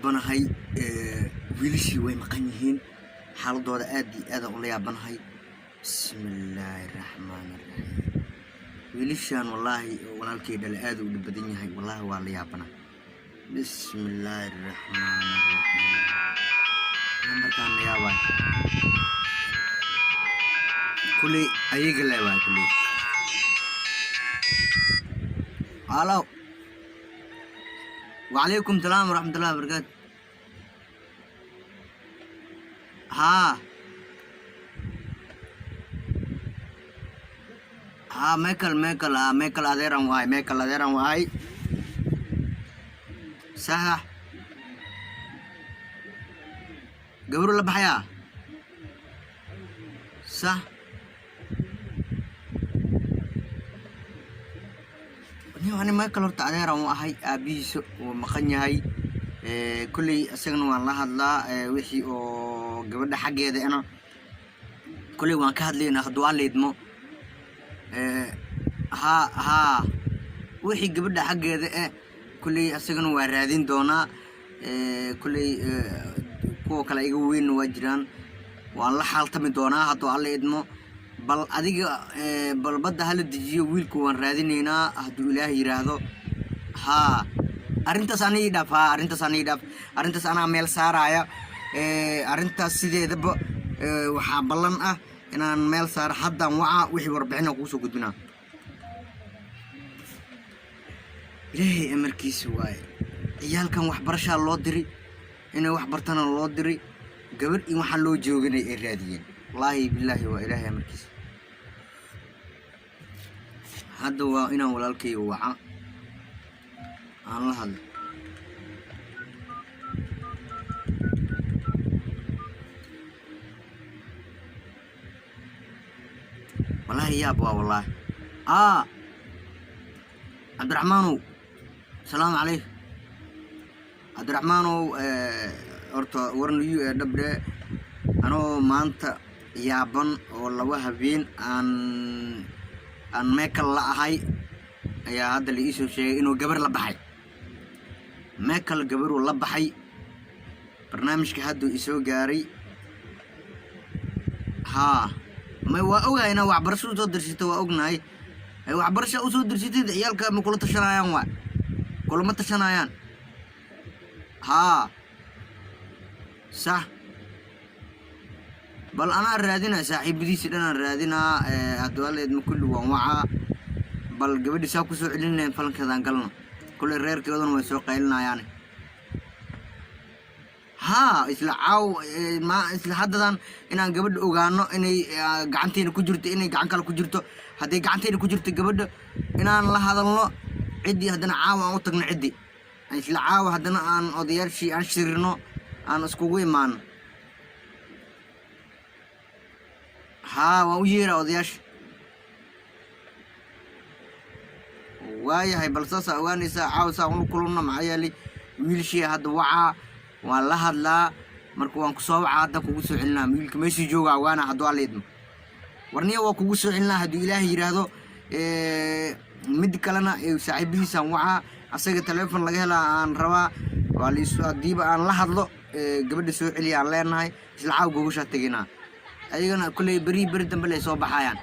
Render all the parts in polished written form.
Yaabanahay, wiilashii way maqan yihiin, xaaladooda aad iyo aadaan ula yaabanahay. Bismillaahi raxmaan raxiim. Wiilashan wallaahi walaalkay dhale aad u dhib badan yahay. Wallaahi waa la yaabana. Bismillaahi raxmaan raxiim. Lambarkaan la yaabay kuley, ayaga le waay kuley. Halo, wacalaykum salaam waraxmatullahi wabarakaatu. Haa haa, Michael, Michael, haa, Michael adeeran waay, Michael adeeran waay. Sax, gabadhu la baxayaa, sax. Ani Michael horta adeeran u ahay, aabihiisa wuu maqan yahay. Kolley isagana waan la hadlaa. Wixii oo gabadha xaggeeda ina kolley waan ka hadlaynaa hadduu aan liidmo. Haa haa, wixii gabadha xaggeeda eh kolley isagana waa raadin doonaa. Kolley kuwa kale iga weynna waa jiraan, waan la xaaltami doonaa hadduu Alla idmo. Bal adiga bal badda hala dejiyo, wiilku waan raadinaynaa hadduu Ilaahay yidhaahdo. Haa, arrintaas ana ii dhaaf. Haa, arrintaas ana ii dhaaf, arrintaas anaa meel saaraya. Arrintaas sideedaba waxaa ballan ah inaan meel saaro. Haddaan waca, wixii warbixina kugu soo gudbinaa. Ilaahay amarkiisa waaye. Ciyaalkan waxbarashaa loo diri, inay wax bartana loo diri, gabadh in waxaan loo jooganay ay raadiyeen. Wallaahi bilaahi, waa Ilaahay amarkiisa. Hadda waa inaan walaalkayga waca, aan la hadlo. Wallaahi yaab waa wallaahi. Aa Cabdiraxmaanow, salaamu calaykum. Cabdiraxmaanow, horta warnayu ee dhabdhe, anoo maanta yaaban oo 2 habeen aan Michael la ahay ayaa hadda la iisoo sheegay inuu gabar la baxay. Michael gabaruu la baxay. Barnaamijka hadduu isoo gaaray. Haa, may, waa ogahay inaa waxbarasho usoo dirsatay, waa ognahay. Waxbarasha usoo dirsatid, ciyaalka ma kula tashanayaan? Waa kulama tashanayaan. Haa, sax. Bal anaa raadinaa, saaxiibadiisi dhanaan raadinaa. Hadduu kulli waan wacaa. Bal gabadhi saa kusoo celinayn, falankeedaan galno. Kulley reerkeeduna way soo qaylinayaan. Haa, isla caaw ma isla haddadan inaan gabadha ogaano inay gacanteena ku jirto, inay gacan kale ku jirto. Hadday gacanteena ku jirto gabadha, inaan la hadalno ciddii, haddana caawa aan u tagno ciddii, isla caawa haddana aan odayaashii aan shirino, aan iskugu imaano. Haa, waan u yeeraa odayaasha. Waayahay, bal saasaa ogaanaysaa caawa saa ula kulunno. Maxaa yeelay wiilshii hadda wacaa, waan la hadlaa. Marka waan kusoo wacaa, hadda kugu soo celinaa. Wiilka meeshii joogaa ogaana hadduu Alla idmo. Warniya, waa kugu soo celinaa hadduu Ilaahay yidhaahdo. Mid kalena saaxiibadiisaan wacaa, asaga telefon laga helaa aan rabaa. Waa lais haddiiba aan la hadlo, gabadha soo celiya aan leenahay. Isla caaw gogoshaa teginaa. Ayagana kolley beri beri dambe lay soo baxayaan.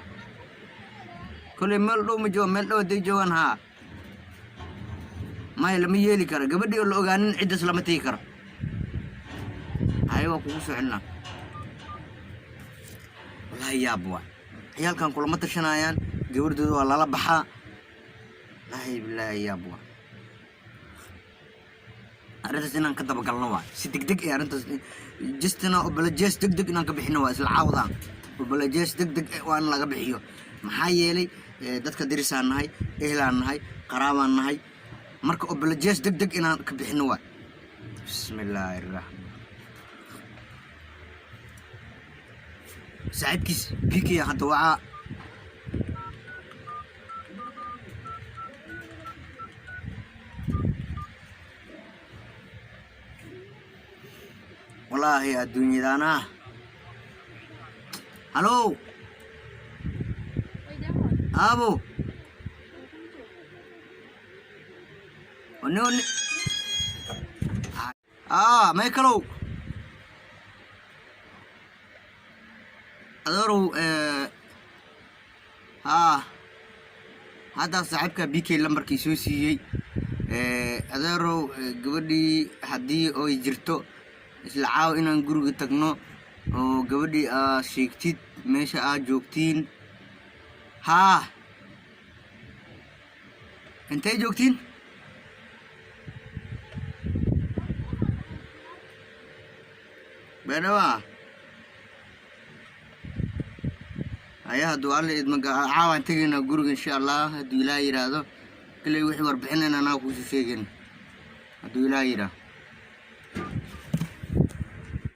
Kolley meel dhow ma jooga, meel dhow hadday joogaan. Haa, maya, lama yeeli karo gabadhii oo la ogaanin, ciddaas lama tegi karo. Haye, waa kugu soo celinaa. Wallaahi yaab waa, ciyaalkan kulama tashanayaan, gabadhooda waa lala baxaa. Wallaahi bilaahi, yaab waa. Arrintaas inaan ka dabagalno waa si degdeg eh. Arrintaas justina obolajes deg deg inaan ka bixino waa isla caawadaan. Obolajes deg deg eh waa in laga bixiyo. Maxaa yeelay dadka dirisaan nahay, ehlaan nahay, qaraabaan nahay. Marka obolajes deg deg inaan ka bixino waa. Bismillaahi raxmaan. Saaxiibkiis BK hadda wacaa. Wallaahi adduunyadaana. Halo, aabo, oni oni. Michaelow, adeerow, haa, haddaa saaxiibka BK lambarkii soo siiyey. Adeerow, gabadhii haddii oy jirto, isla caawa inaan guriga tagno oo gabadhii aa sheegtid meesha aad joogtiin. Haa, intay joogtiin? Baydhaba. Haya, hadduu Alle idmo, caawaan tegaynaa guriga, insha Allah, hadduu Ilaah yidhaahdo. Kalley wixii warbixinayna anaa kuusoo sheegayna, hadduu Ilaah yidhaahdo.